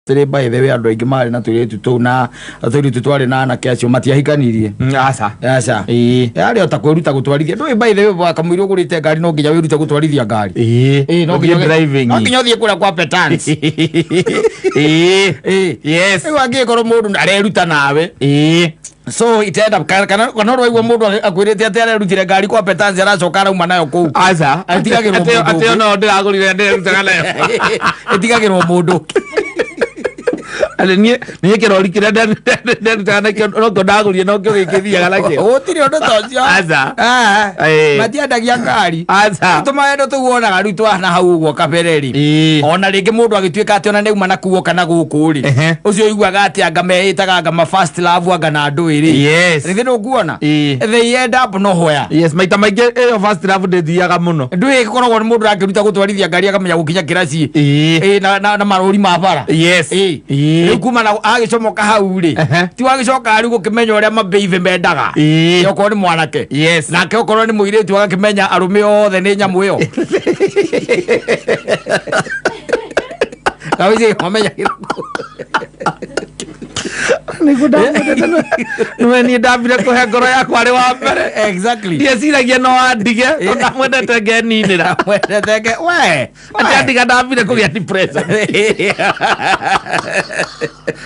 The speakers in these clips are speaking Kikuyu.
Tĩrĩ by the way andũ aingĩ marĩ na tũirĩtu tũu na tũirĩtu twarĩ na anake acio matiahikanirie. Aca. Aca. Ĩĩ. Yarĩ o ta kwĩruta gũtwarithia. Ndũĩ by the way kamũira ũgũrĩte ngari no nginya wĩrute gũtwarithia ngari. Ĩĩ. Ĩĩ, no Ũthiĩ nginya driving. no nginya ũthiĩ kũrĩa kwa Petans. Ĩĩ. Ĩĩ. Yes. Rĩu angĩkorwo mũndũ areruta nawe Ĩĩ. so it end up kana ũraigua mũndũ akwĩrĩte atĩ arerutire ngari kwa Petans aracoka arauma nayo kũu. Aca. Ĩtigagĩrwo Atĩ mũndũ atĩ ũngĩ. ono ndĩragũrire ndĩrerutaga nayo. Ĩtigagĩrwo mũndũ. Atĩ niĩ kĩrori kĩrĩa nderutaga nakĩo nokĩo ndagũrire nokĩo gĩkĩthiaga nakĩo. Gũtirĩ ũndũ ta ũcio. Aca. Ah, Ĩĩ. matiendagia ngari. Aca. Tũmaendo tũu wonaga rĩu twana hau ũguo kabere-rĩ. Ĩĩ. Ona rĩngĩ mũndũ agĩtuĩka atĩ ona nĩauma na kuo kana gũkũ rĩ. Ehe. Ũcio ũiguaga atĩ anga meĩtaga anga ma first love anga na ndũĩ rĩ. Yes. Rĩthĩ ndũkuona? Ĩĩ. They end up nowhere. Yes, maita maingĩ ĩyo first love ndĩthiaga mũno. Ndũĩ ĩkoragwo nĩ mũndũ arakĩruta gũtwarithia ngari akamenya gũkinya kĩraci. Ĩĩ. Ĩĩ, na marũri ma bara. Yes. Ĩĩ. Ĩĩ. Rĩu kuma na agĩcomoka hau rĩ. Ehe. Ti wagĩcoka rĩu gũkĩmenya ũrĩa mabeibe mendaga. Ĩĩ. Okorwo nĩ mwanake. Yes. Nake okorwo nĩ mũirĩtu agakĩmenya arũme othe nĩ nyamũ ĩyo. Kawĩcie mamenyagĩra kũ? Nĩguo ndamwendete nĩwe niĩ ndambire kũhe ngoro yakwa arĩ wa mbere. Exactly. Ndieciragia no andige tondũ ndamwendete ngeninĩra. Mwendete we. Atĩ andiga ndambire kũgĩa depression.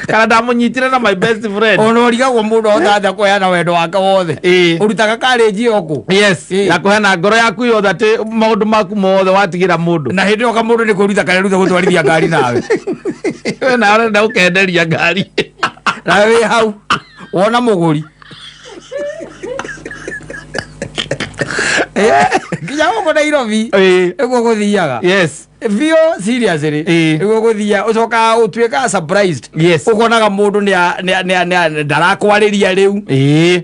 Kana ndamũnyitire na my best friend. Ona ũrigagwo mũndũ ahotaga atĩa kũheana wendo wake wothe. Ĩĩ. Ũrutaga karĩnji ĩyo kũ? Yes. Ĩĩ. Ya kũheana ngoro yaku yothe atĩ maũndũ maku mothe watigĩra mũndũ. Na hĩndĩ ĩyo kamũndũ nĩ kwĩruta kareruta gũtwarithia ngari nawe. We nawe ũrenda gũkenderia ngari. Nawe wĩ hau wona mũgũri. Nginya gũkũ Nairobi Ĩĩ. nĩguo gũthiaga. Yes. Biũ seriously Ĩĩ. nĩguo gũthiaga ũcokaga ũtuĩkaga surprised. Yes. Ũkonaga mũndũ ndarakwarĩria rĩu. Ĩĩ.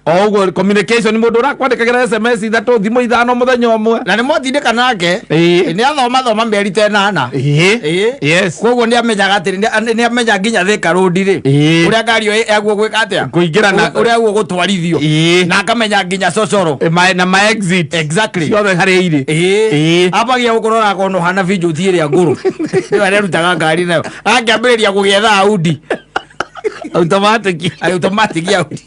O ũguo communication mũndũ ũrakwandĩkagĩra SMS ithatũ thimũ ithano mũthenya ũmwe. Na nĩ mwatindĩka nake. Ĩĩ. Nĩ athoma thoma mĩeri ta ĩnana. Ĩĩ. Ĩĩ. Yes. Koguo nĩ amenyaga atĩrĩ nĩ amenya nginya Thika Road rĩ. Ĩĩ. Ũrĩa ngari ĩyo yaguo gwĩka atĩa? Kũingĩra na- Ũrĩa yaguo gũtwarithio. Ĩĩ. Na akamenya nginya cocoro. Na ma exit. Exactly. Ciothe harĩa irĩ. Ĩĩ. Ĩĩ. Ambagia gũkũrora akona ũhana binjũti ĩrĩa ngũrũ. Nĩyo arerutaga ngari nayo. Akĩambĩrĩria gũgĩetha Audi. Automatic. Ai automatic Audi.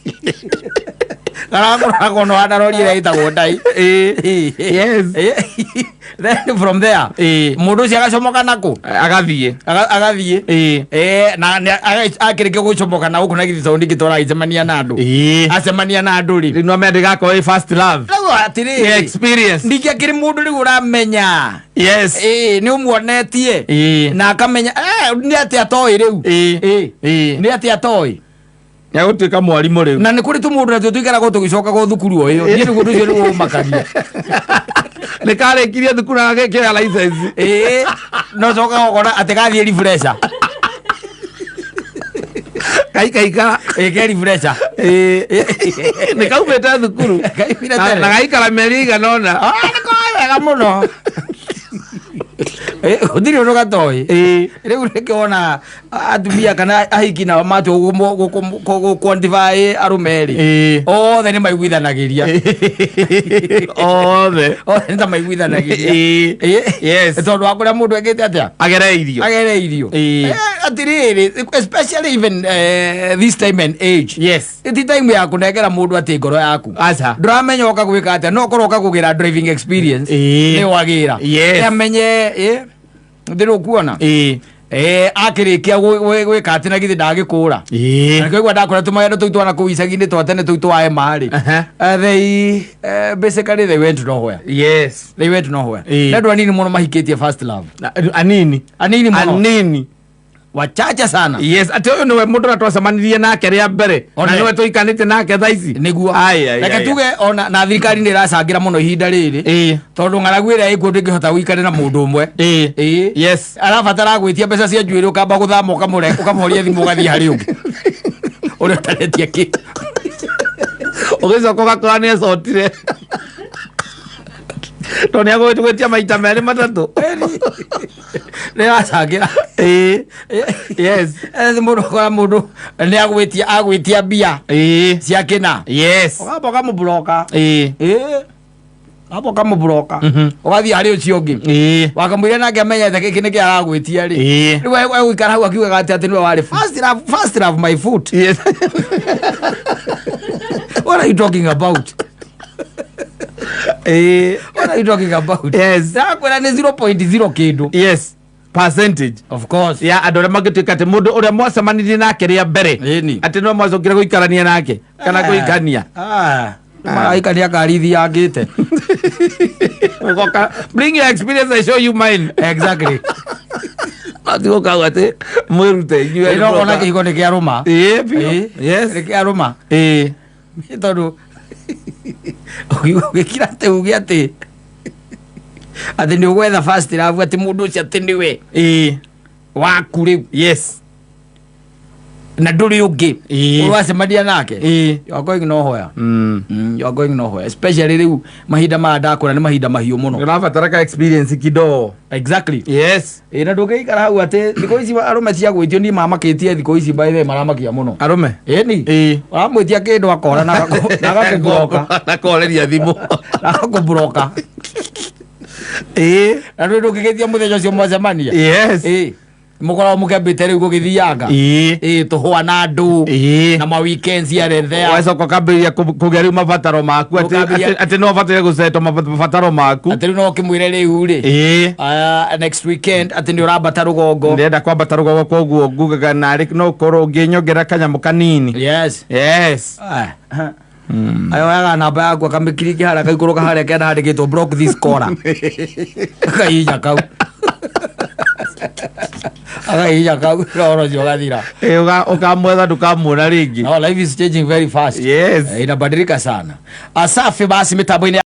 Arakũrora akona ũhana rori ĩrĩa ĩtagwo ndai. Ĩĩ. Yes. Ĩĩ. Then from there Ĩĩ. mũndũ ũcio agacomoka nakũ? Agathiĩ. Agathiĩ. Ĩĩ. Eh, na akĩrĩkia gũcomoka na gũkũ na githĩ tondũ ningĩ twana agĩcemania na andũ. Ĩĩ. Acemania na andũ rĩ. Rĩu no amenya ndĩgakorwo ĩ first love. Rĩu atĩrĩrĩ. Nĩ experience. Ningĩ akĩrĩ mũndũ rĩu ũramenya. Yes. Ĩĩ, nĩ ũmuonetie. Ĩĩ. Na akamenya nĩ atĩa atoĩ rĩu. Ĩĩ. Ĩĩ. Ĩĩ. Nĩ atĩa atoĩ. Nĩagũtuĩka mwarimũ rĩu. Na nĩ kũrĩ tũmũndũ natuo tũikaraga tũgĩcokaga thukuru o ĩyo. Niĩ nĩguo ũndũ ũcio nĩguo ũmakagia. Nĩ karĩkirie thukuru na gagĩkĩoya license. Ĩĩ. No cokaga ũkona atĩ gathiĩ refresher. Gaikaikara. Ĩĩ, ke refresher. Ĩĩ. Nĩ kaumĩte thukuru. Kaumire Na tene. na gaikara mĩeri ĩigana ũna. Ah, nĩ koĩ wega mũno. Ĩĩ, gũtirĩ ũndũ gatoĩ. Ĩĩ. Rĩu nĩkĩo wona atumia kana ahiki nao matua gũ quantify arũme rĩ. Ĩĩ. Othe nĩ maiguithanagĩria. Othe. Othe nĩ ta maiguithanagĩria. Ĩĩ. Ĩĩ. Yes. Tondũ wa kũrĩa mũndũ ekĩte atĩa? Agereirio. Agereirio. Ĩĩ. Atĩrĩrĩ, especially even this time and age. Yes. Ti time ya kũnengera mũndũ atĩ ngoro yaku. Aca. Ndũramenya ũka gwĩka atĩa no korwo ũka kũgĩra driving experience. Ĩĩ. Nĩ wagĩra. Yes. Amenye ĩ ndĩrĩ ũkuona. Ĩĩ. Eh, akĩrĩkia gwĩka atĩ na githĩ ndagĩkũra. Ĩĩ. Na nĩkĩo ndakora tũmagendo tũu twana kũu icagi-inĩ twa tene tũu twa ema rĩ. Aha. They basically they went nowhere. Yes. They went nowhere. Ĩĩ. Na andũ anini mũno mahikĩtie first love. Anini. Anini mũno. Anini. Wachache sana. Yes, atĩ ũyũ nĩwe mũndũ ũrĩa twacemanirie nake rĩa mbere. Na One. nĩwe tũikanĩte nake thaa ici. Nĩguo. Ai, ai, Reke ai. tuge ona na thirikari nĩ ĩracangĩra mũno ihinda rĩrĩ. Ĩĩ. Tondũ ng'aragu ĩrĩa ĩkuo ndĩngĩhota gũikara na mũndũ ũmwe. Ĩĩ. Ĩĩ. Yes. Arabatara gwĩtia mbeca cia njuĩrĩ ũkamba gũthama ũkamũre ũkamũhoria thimũ ũgathiĩ harĩ ũngĩ. Ũrĩa ũtaretia kĩndũ. Ũgĩcoka ũgakora nĩ ecotire. Tondũ nĩ agũgĩtia maita merĩ matatũ. Nĩ ĩracangĩra. Ĩĩ. Yes. Mũndũ ũkora mũndũ nĩ agwĩtia mbia Ĩĩ. cia kĩna. Yes. Ũkamba ũkamũbloka. Ĩĩ. Ĩĩ. Wamba ũkamũbroka, ũgathiĩ harĩ ũcio ũngĩ. Wakamwĩra nake amenyete gĩkĩ nĩkĩ aragwĩtia rĩ. Rĩu egũikara hau akiugaga atĩ atĩ nĩwe warĩ first love, first love my foot. What are you talking about? What are you talking about? Yes. Ndakwĩra nĩ 0.0 kĩndũ. Yes, percentage. Of course. Ya andå arä a mangä tuä ka atä må ndå å rä a mwacemanirie nake rä a mbere, Ĩni. atä no mwacokire gå ikarania nake kana kå ikania. Ah. Maraikania ngari ithiangĩte. Ũgoka, bring your experience, I show you mine. Exactly. Matigokaga atä mwä rute inyuĩ. Ĩno ona kĩhiko nĩ kĩarũma. Ĩĩ, biũ. Ĩĩ. Yes. Nĩ kĩarũma. Ĩĩ. Tondũ ũgĩkira atĩ uge atĩ atĩ nĩ ũgwetha first love, atĩ mũndũ ũcio atĩ nĩwe Ĩĩ. waku rĩu na ndũrĩ ũngĩ Ĩĩ. ũracemania nake, Ĩĩ. you are going nowhere. You are going nowhere, especially rĩu mahinda maya ndakũra nĩ mahinda mahiũ mũno. Ũrabatara ka experience kidogo. Exactly. Ĩ, na ndũngĩikara hau atĩ thikũ ici arũme cia gwĩtio, niĩ mamakĩtie thikũ ici, by the way, maramakia mũno. Arũme. Ĩni. Ũramwĩtia kĩndũ akora na agakũbroka. Nakoreria thimũ. Na agakũbroka. Na rĩu ndũngĩgĩtia mũthenya ũcio mwacemania. Ĩ, mũkoragwo mũkĩambĩte rĩu gũgĩthianga. Ĩ, tũhũa na andũ na ma weekends here and there. Wacoka ũkambĩrĩria kũgĩa rĩu mabataro maku atĩ atĩ no ũbatare gũceto mabataro maku. Atĩ rĩu no ũkĩmwĩre rĩu rĩ, next weekend atĩ nĩ ũrambata rũgongo. Ndĩrenda kwambata rũgongo, koguo ngugaga narĩ no ũkorwo ũngĩnyongera kanyamũ kanini. Yes. Ah, ayoyaga namba yaku akamĩkiriki harĩa akaikũrũka harĩa kenda handĩkĩtwo "Block this caller", akahihinya kau, akahihinya kau na ũhoro ũcio ũgathira. Ĩ, ũkamwetha ndũkamuona rĩngĩ. No, life is changing very fast. Inabadilika sana. Asafi basi mitambo-inĩ.